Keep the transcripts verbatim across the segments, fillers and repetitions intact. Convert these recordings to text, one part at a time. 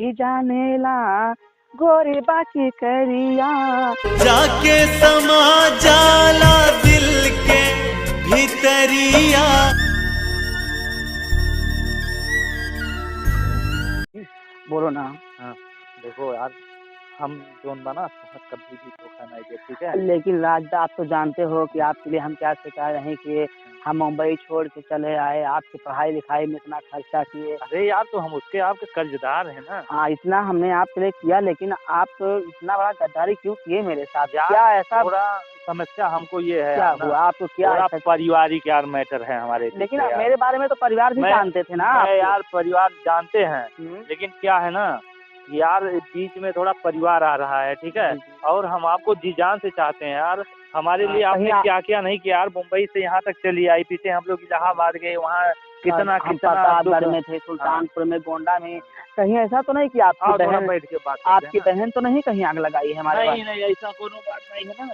ई जानेला गोरी बाकी करिया। जाके समा जाला दिल के भीतरिया। बोलो ना। हाँ, देखो यार, हम जोन बा ना, कभी भी धोखा नहीं दे, ठीक है? लेकिन राज, आप तो जानते हो कि आपके लिए हम क्या स्वीकार नहीं किए। हम मुंबई छोड़ के चले आए, आपकी पढ़ाई लिखाई में इतना खर्चा किए। अरे यार, तो हम उसके आपके कर्जदार हैं ना। हाँ, इतना हमने आपके लिए किया, लेकिन आप तो इतना बड़ा गद्दारी क्यों किए मेरे साथ? यार, क्या ऐसा थोड़ा समस्या हमको ये है क्या यार ना, हुआ? आपको क्या थोड़ा ऐसा? पारिवारिक यार मैटर है हमारे बीच लेकिन में आप यार। मेरे बारे में तो परिवार भी मैं, जानते थे ना मैं आपके। यार, परिवार जानते हैं, हम्म। लेकिन क्या है ना, यार, बीच में थोड़ा परिवार आ रहा है, ठीक है? जी, जी। और हम आपको जी जान से चाहते हैं यार। हमारे हाँ, लिए आपने कहीं आ- क्या क्या नहीं किया यार, मुंबई से यहाँ तक चली आई, पीछे हम लोग इलाहाबाद गए, वहाँ कितना, हम कितना प्रतापगढ़ दुख। में थे, हाँ। सुल्तानपुर में, गोंडा में, कहीं ऐसा तो नहीं कि आपकी आओ, थोड़ा बहन, बैठ के बात करते हैं आपकी ना। बहन तो नहीं कहीं आग लगाई है हमारे पास? नहीं, नहीं, ऐसा कोनो बात नहीं है ना।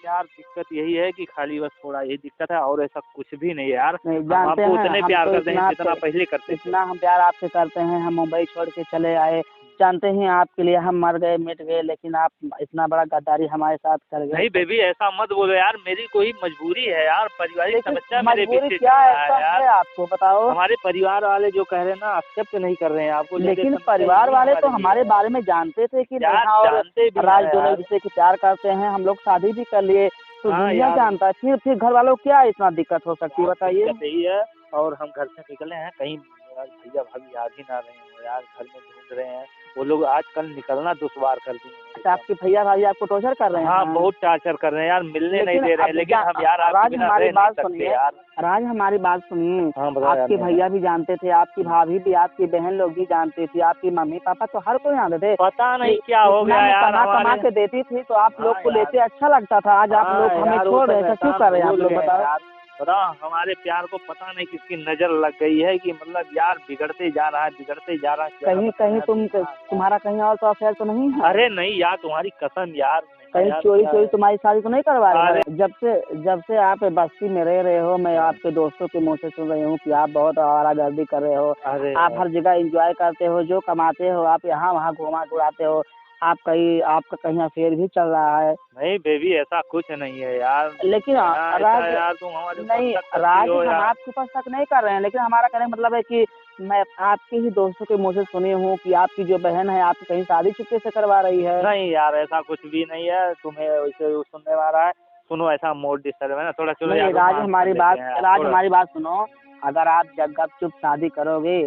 यार, दिक्कत यही है कि खाली बस थोड़ा यही दिक्कत है, और ऐसा कुछ भी नहीं है यार। नहीं, हम जानते आपको हैं, उतने हम प्यार तो करते हैं इतना जितना पे-, पहले करते थे। इतना हम प्यार आपसे करते हैं, हम मुंबई छोड़ के चले आए, जानते हैं आपके लिए हम मर गए, मिट गए, लेकिन आप इतना बड़ा गद्दारी हमारे साथ कर गए। नहीं बेबी, ऐसा मत बोलो यार, मेरी कोई मजबूरी है यार, पारिवारिक लेकिन समस्या मेरे मजबूरी पीछे क्या चल रहा है, ऐसा यार। है आपको बताओ? हमारे परिवार वाले जो कह रहे हैं ना, एक्सेप्ट नहीं कर रहे हैं आपको, लेकिन लेकिन समस्या परिवार यही वाले तो हमारी हमारे है। बारे में जानते थे कि यार, नेहा और जानते भी राज हैं दोनों एक यार। दूसरे की प्यार करते हैं, हम लोग शादी भी कर लिए, तो हाँ दुनिया यार। जानता है। फिर, फिर घर वालों को क्या इतना दिक्कत हो सकती है, यार, बताइए? दिक्कत यही है, और हम घर से निकले हैं, कहीं यार भैया भाभी आ भी ना रहे हो यार, घर में ढूंढ रहे हैं, वो लोग आजकल निकलना दुश्वार कर दिए हैं। अच्छा, आपके भैया भाभी आपको टॉर्चर कर रहे हैं? हाँ, बहुत टॉर्चर कर रहे हैं यार, मिलने नहीं दे रहे हैं, लेकिन हम यार आपके बिना रह नहीं सकते यार। राज, हमारी बात सुनिए। हाँ, बताओ यार, आपके भैया भी जानते थे, आपकी भाभी भी, आपकी बहन लोग भी जानती थी, आपकी मम्मी पापा तो हर कोई जानते थे। पता नहीं क्या हो गया यार, कमा कमा के देती थी तो आप लोग को लेते अच्छा लगता था, आज आप लोग हमें छोड़ रहे हैं, ऐसा क्यों कर रहे हैं आप लोग, बताओ? पता, हमारे प्यार को पता नहीं किसकी नजर लग गई है कि मतलब यार बिगड़ते जा रहा है, बिगड़ते जा रहा है, क्या कहीं, बताएं कहीं यार, तुम, कितना तुम्हारा कहीं और तो अफेयर तो नहीं है? अरे नहीं यार, तुम्हारी कसम यार, नहीं कहीं यार, चोरी, क्या चोरी है? तुम्हारी शादी तो नहीं करवा रहे हैं? अरे जब से, जब से आप बस्ती में रह रहे हो, मैं हाँ। आपके दोस्तों के मुंह से सुन रही हूँ कि आप बहुत आवारागर्दी कर रहे हो, अरे आप यार। हर जगह एंजॉय करते हो, जो कमाते हो आप यहाँ वहाँ घुमा उड़ाते हो, आप कहीं, आपका कहीं अफेयर भी चल रहा है? नहीं बेबी, ऐसा कुछ नहीं है यार। लेकिन ना, ऐसा राज, यार, तुम हमारे ऊपर नहीं, शक करती राज, हो हम यार। आपके ऊपर शक नहीं कर रहे हैं, लेकिन हमारा कहने का मतलब है कि मैं आपके ही दोस्तों के मुंह से सुनी हूँ कि आपकी जो बहन है, आपकी कहीं शादी चुपके से करवा रही है। नहीं यार, ऐसा कुछ भी नहीं है, तुम्हें वैसे वो सुनने वाला है। सुनो, ऐसा मूड डिस्टर्ब है ना, थोड़ा चलो नहीं, यार, राज, हमारी बात, राज, हमारी बात सुनो। अगर आप जब गपचुप शादी करोगे,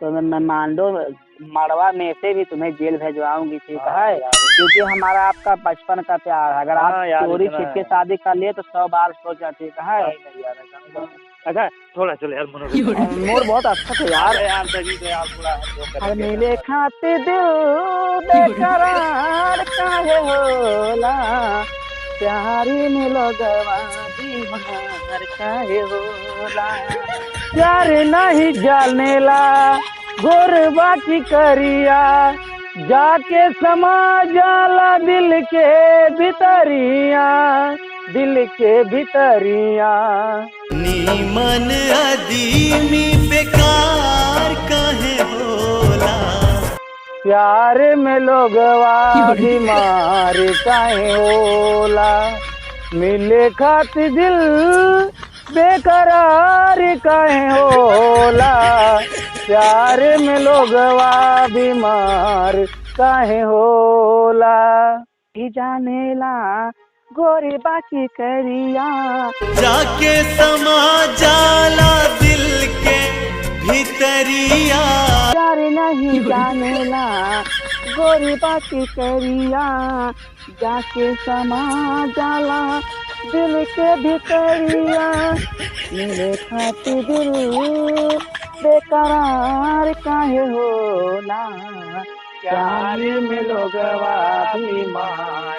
तो मैं, मैं मांडो मड़वा में से भी तुम्हें जेल भेजवाऊंगी, ठीक है? हाँ यार। क्योंकि हमारा आपका बचपन का प्यार है। अगर आप चोरी छिप के शादी कर लिए तो सौ बार सोचना, ठीक है? नहीं, नहीं यार, ऐसा नहीं करूँगा। अच्छा, थोड़ा चलो यार, मनोरंजन। मूड बहुत अच्छा था यार। अरे यार, तभी तो यार, थोड़ा हम लोग करेंगे। मिले खातिर दिल बेकरार काहे होला, प्यार में लोगवा बीमार काहे होला। प्यार नहीं जानेला गोरबा की करिया, जाके समा जाला दिल के भितरिया, दिल के भितरिया। नीमन आदमी बेकार काहे होला? प्यार में लोगवा बीमार काहे होला? मिले खातिर दिल बेकरार काहे होला? प्यार में लोगवा बीमार काहे होला? ई जानेला गोरबा की करिया। जाके समा जाला दिल के भितरिया। प्यार नहीं जानेला गोरबा की करिया। जाके समा जाला दिल के भितरिया। मिले खातिर दिल बेकरार काहे होला? प्यार में लोगवा बीमार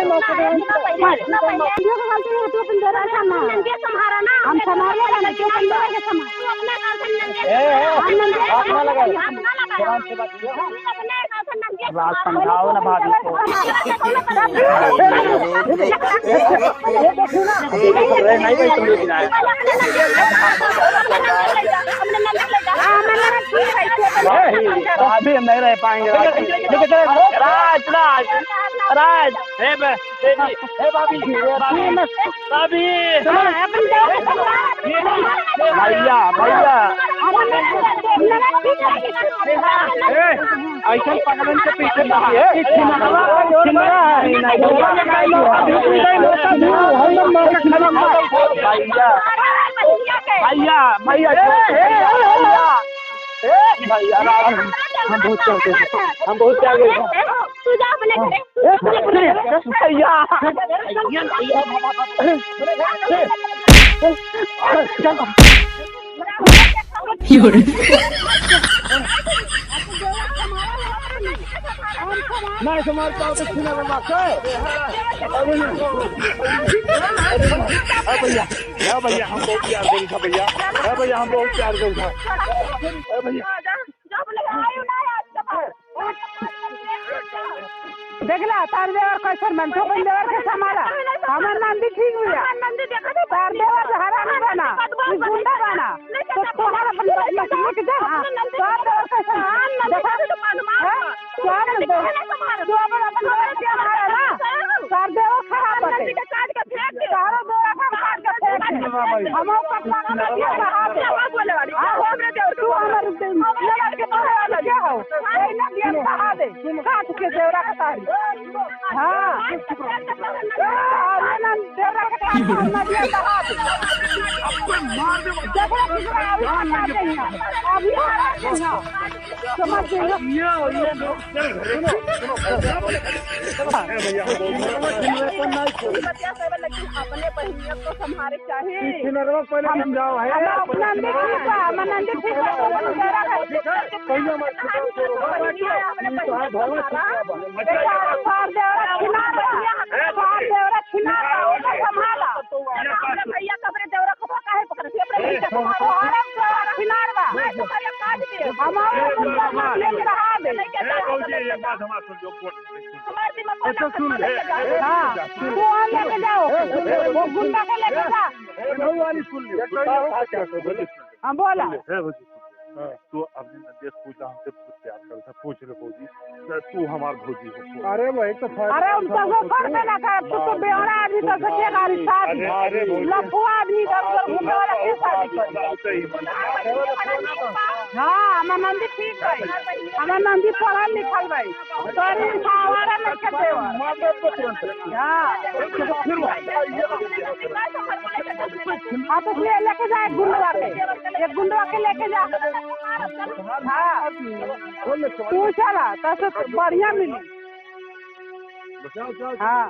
वीडियो के गलती है, तू अपन बेरा संभाल ना। हम संभाल लेगा ना, तू अपन बेरा के संभाल। ए, ए, हम नंगे हाथ ना लगा। हाथ ना लगा। जबान से बात किया। राज समझाओ ना भाभी को। अरे नहीं भाई, तुम लोग ना। भाभी, हम नहीं रह पाएंगे। राज, राज, राज, हे बे-, हे भाभी, भाभी, भाभी। भैया, भैया। ए, ऐसन पगलन के पीछे ना है। भैया, भैया, भैया, भैया, भैया, राम, हम बहुत चढ़ गए, हम बहुत चढ़ गए। तू जा अपने घरे। भैया। नहीं, तुम्हारे पास तो छीना बाबा से। अरे भैया, हाँ भैया, हम बहुत प्यार करी था भैया। हाँ भैया, हम बहुत प्यार करी था। हाँ भैया। देखला, तार देवर कैसन बन, तू अपन देवर के संभाला। हमार नंदी ठीक हुआ। तार देवर हरामी बना, ई गुंडा बना। तो तोहर अपन बदमाशी के दे, हाँ। तार देवर कैसन, देखा? हाँ? तार देवर, तू अपन, अपन देवर के संभाला ना। तार देवर खराब बटे। तारो देवर हम काट के फेंक दे। हम ओकर पगला के बहा दे। हाँ, हो, तू हमर देवर के पगला के हो। ओइला के बहा दे। काट के देवरा के तारी। हाँ। अरे ना, देवरा के तारी, हम नदिया बहा दे। देखो, कितना अभी बता दे यहाँ। अभी आ रहा है यहाँ। समझ गए? ये, ये, सुनो, सुनो, सुनो। ए भैया, हम बहुत बतिया सब, लेकिन अपने बहिनिया को संभाले चाही। ई छिनरवा पहले हम समझाओ है। हम अपना नंदी ठीक बा, हम नंदी ठीक बा, तो हम जरा है। पहले हमारे छिनरवा को रोको। ई तो है, भगवान ठीक बा। देखा, सार देवरा छिनार बा, सार देवरा छिनार बा, ओका संभाला। अपने भैया का अपने देवरा को काहे पकड़े? अपने भैया को मारो, आराम से, आराम से छिनार बा। हमारे गुंडा मार लेके रहा दे। ए, भौजी, एक बात हमार सुन लो, बोल। हमारे दिमाग को अच्छा, सुन ले। हाँ, तू वहाँ लेके जाओ, वो गुंडा के लेके जा। ए, भौजी, सुन ले। हाँ, बोला। सुन ले, ए, भौजी, सुन ले। हाँ। तू अपने नंदी से पूछ ले, हमसे बहुत प्यार करता, पूछ ले भौजी, तू हमार भौजी हो। अरे वही तो फर्क अरे हम तो वो फर्क में ना कर, तू तो बेवड़ा आदमी तो सच्चे गाड़ी शादी। अरे, अरे भौजी। लफुआ आदमी तो उधर घूमने वाला के शादी कर। हाँ, हमार नंदी ठीक है। हमार नंदी पढ़ल लिखल भाई। तोरी आवारा में के देवा। हाँ। हाँ, तो ले, लेके जा एक गुंडवा के, एक गुंडवा के लेके जा। हाँ। तू चला, तब से बढ़िया मिली। हाँ।